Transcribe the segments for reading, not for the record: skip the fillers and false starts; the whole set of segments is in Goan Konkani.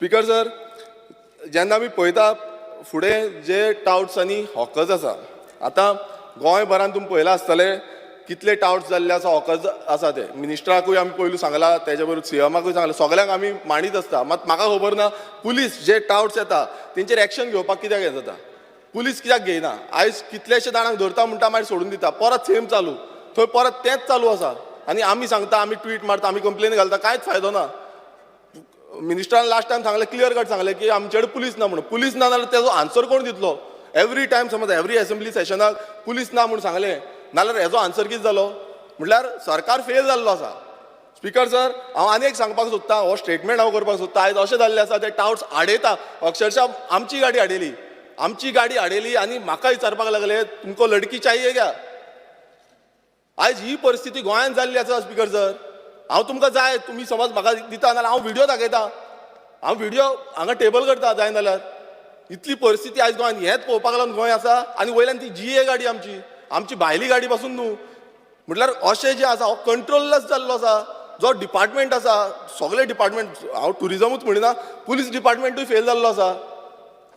स्पीकर सर, जेन्ना आमी पळयता फुडें जे टावट्स आनी हॉकर्स आसा, आतां गोंयभरान तुमी पळयलां आसतलें कितले टावट्स जाल्ले आसा, हॉकर्स आसा ते. मिनिस्टराकूय आमी पयलू सांगला, तेजे बरोबर सीएमाकूय सांगलां, सगल्यांक आमी मांडीत आसता. मात म्हाका खबर ना, पुलीस जे टावट्स येता तेंचेर एक्शन घेवपाक कित्याक हें जाता, पुलीस कित्याक घेयना? आयज कितलेशे जाणांक धरता म्हणटा, मागीर सोडून दिता, परत सेम चालू, थंय परत तेंच चालू आसा. आनी आमी सांगता, आमी ट्वीट मारता, आमी कंप्लेन घालता, कांयच फायदो ना. मिनिस्टरान लास्ट टायम सांगलें, क्लियर कट सांगलें की आमचे कडेन पुलीस ना म्हणून. पुलीस ना जाल्यार तेजो आन्सर कोण दितलो? एवरी टायम समज एवरी असेंब्ली सेशनाक पुलीस ना म्हूण सांगलें नाल्यार हेजो आन्सर कितें जालो? म्हटल्यार सरकार फेल जाल्लो आसा. स्पीकर सर, हांव आनी एक सांगपाक सोदतां, हो स्टेटमेंट हांव करपाक सोदतां. आयज अशें जाल्लें आसा, ते टावट्स आडयता. अक्षरशा आमची गाडी आडयली, आमची गाडी आडयली आनी म्हाका विचारपाक लागले, "तुमको लडकी चाहिए क्या?" आयज ही परिस्थिती गोंयांत जाल्ली आसा. स्पीकर सर, हांव तुमकां जाय, तुमी समज म्हाका दिता जाल्यार हांव व्हिडियो दाखयता, हांव व्हिडियो हांगा टेबल करता जाय जाल्यार. इतली परिस्थिती आयज गोंयांत, हेंच पळोवपाक लागून गोंय आसा. आनी वयल्यान ती जीए गाडी आमची, आमची भायली गाडी पासून न्हू. म्हटल्यार अशें जें आसा, हो कंट्रोललेस जाल्लो आसा जो डिपार्टमेंट आसा, सगळे डिपार्टमेंट, हांव टुरिजमूच म्हणिना, पुलीस डिपार्टमेंटूय फेल जाल्लो आसा.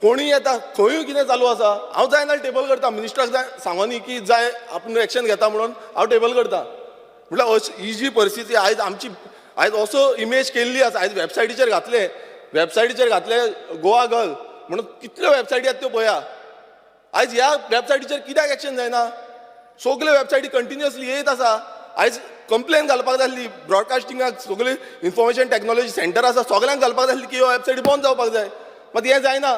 कोणूय येता, खंयूय कितें चालू आसा. हांव जाय जाल्यार टेबल करता, मिनिस्टराक जाय सांगोनी की जाय आपूण एक्शन घेता म्हणून हांव टेबल करता. म्हटल्यार ही जी परिस्थिती आयज आमची, आयज असो इमेज केल्ली आसा. आयज वेबसायटीचेर घातले, वेबसायटीचेर घातले गोवा गर्ल म्हणून, कितल्यो वेबसायटी आसात त्यो पळया. आयज ह्या वेबसायटीचेर कित्याक एक्शन जायना? सगल्यो वेबसायटी कंटिन्युअसली येत आसा. आयज कंप्लेन घालपाक जाय आसली ब्रॉडकास्टिंगाक, सगळी इन्फॉर्मेशन टॅक्नॉलॉजी सेंटर आसा, सगल्यांक घालपाक जाय आसली की ह्यो वेबसायटी बंद जावपाक जाय. मात हें जायना.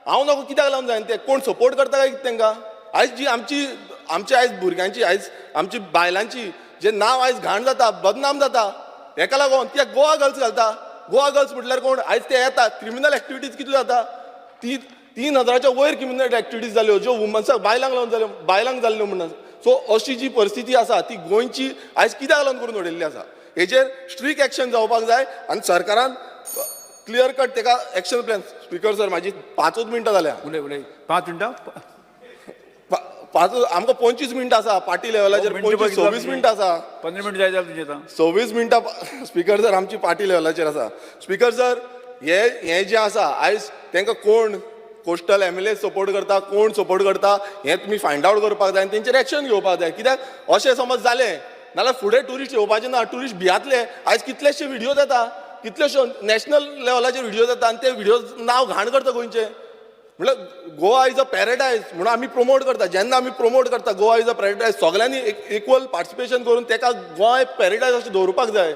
हांव नको, कित्याक लागून जायना तें? कोण सपोर्ट करता काय कितें तांकां? आयज जी आमची आमची आयज भुरग्यांची, आयज आमची बायलांची जे नांव आयज घाण जाता, बदनाम जाता हेका लागून. कित्याक गोवा गर्ल्स घालता? गोवा गर्ल्स म्हटल्यार कोण? आयज ते येता, क्रिमिनल एक्टिविटीज कितल्यो जाता? ती 3000च्या वयर क्रिमिनल एक्टिविटीज जाल्यो, ज्यो वुमन्साक, बायलांक लागून जाल्यो, बायलांक जाल्ल्यो म्हणून. सो अशी जी परिस्थिती आसा ती गोंयची आयज कित्याक लागून करून उडयल्ली आसा, हेजेर स्ट्रीक एक्शन जावपाक जाय आनी सरकारान क्लियर कट तेका एक्शन प्लॅन. स्पीकर सर, म्हाजी 5ूच मिनटां जाल्या. उलय, उलय, 5 मिनटां. पांच, आमकां 25 मिनटां आसा पार्टी लेवलाचेर. 25, 26 मिनटां आसा. 15 मिनट जाय जाल्यार तुजें आतां. 26 मिनटां, स्पीकर सर, आमची पार्टी लेवलाचेर आसा. स्पीकर सर, हे हे जे आसा, आयज तांकां कोण कोस्टल एमएलए सपोर्ट करता, कोण सपोर्ट करता, हें तुमी फायंड आवट करपाक जाय आनी तेंचेर एक्शन घेवपाक जाय. कित्याक अशें समज जालें नाल्यार फुडें ट्युरिस्ट येवपाचे ना. ट्युरिस्ट भियातले. आयज कितलेशे व्हिडियोज येता, कितलेशे नॅशनल लेवलाचेर व्हिडियोज येता आनी ते व्हिडियोज नांव घाण करता गोंयचें. म्हळ्यार Goa is a paradise म्हणून आमी प्रमोट करता. जेन्ना आमी प्रमोट करता Goa is a paradise, सगल्यांनी इक्वल पार्टिसिपेशन करून तेका गोंय पॅरेडायज अशें दवरपाक जाय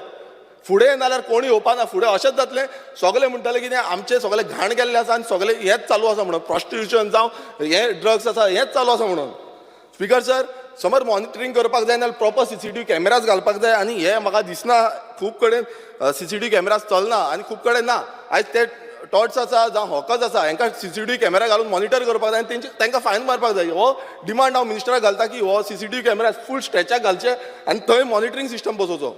फुडें. नाल्यार कोणी येवपा ना. फुडें अशेंच जातलें, सगळे म्हणटले कितें, आमचें सगळें घाण केल्लें आसा आनी सगळें हेंच चालू आसा म्हणून, प्रॉस्टिट्युशन जावं हें ड्रग्स आसा, हेंच चालू आसा म्हणून. स्पीकर सर, समज मॉनिटरींग करपाक जाय नाल्यार प्रॉपर सीसीटीव्ही कॅमेराज घालपाक जाय. आनी हें म्हाका दिसना, खूब कडेन सीसीटीव्ही कॅमेराज चलना आनी खूब कडेन ना. आयज ते टॉट्स आसा जावं हॉकर्स आसा, हांकां सीसीटीव्ही कॅमेरा घालून मॉनिटर करपाक जाय आनी तेंचे तांकां फायन मारपाक जाय. हो डिमांड हांव मिनिस्टराक घालता की हो सीसीटीव्ही कॅमेरा फूल स्ट्रेचाक घालचे आनी थंय मॉनिटरींग सिस्टम बसोवचो.